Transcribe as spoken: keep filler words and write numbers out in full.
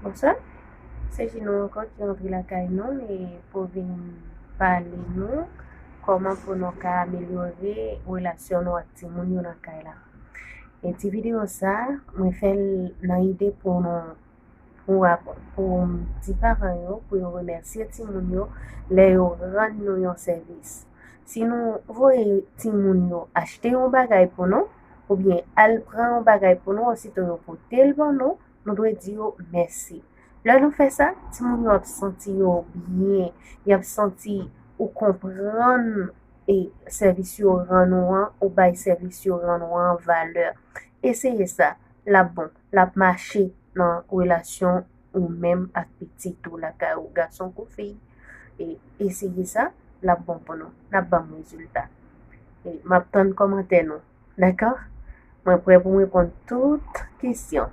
Bonswa, se Jino ankò ki antre lakay nou e pou vin pale nou kòman pou nou ka amelyore relasyon nou ak timoun yo nan kay la. E ti videyo sa, mwen fè l nan ide pou nou pou, pou m di paran yo pou yo remèsye timoun yo lè yo rann nou yon sèvis. Si nou voye timoun yo achte yon bagay pou nou, oubyen al pran yon bagay pou nou, osito yo pote l ban nou, nou dwe di yo mèsi. Lè nou fè sa, timoun yo ap santi yo byen, y ap santi ou konprann e sèvis yo rann ou an, ou bay sèvis yo rann ou an valè. Eseye sa, l ap bon, l ap mache nan relasyon ou menm ak pitit ou lakay ou, gason kou fi. E eseye sa, l ap bon pou nou, l ap ban m rezilta. E m ap tann kòmantè nou, dakò? Mwen prè pou m reponn tout kesyon.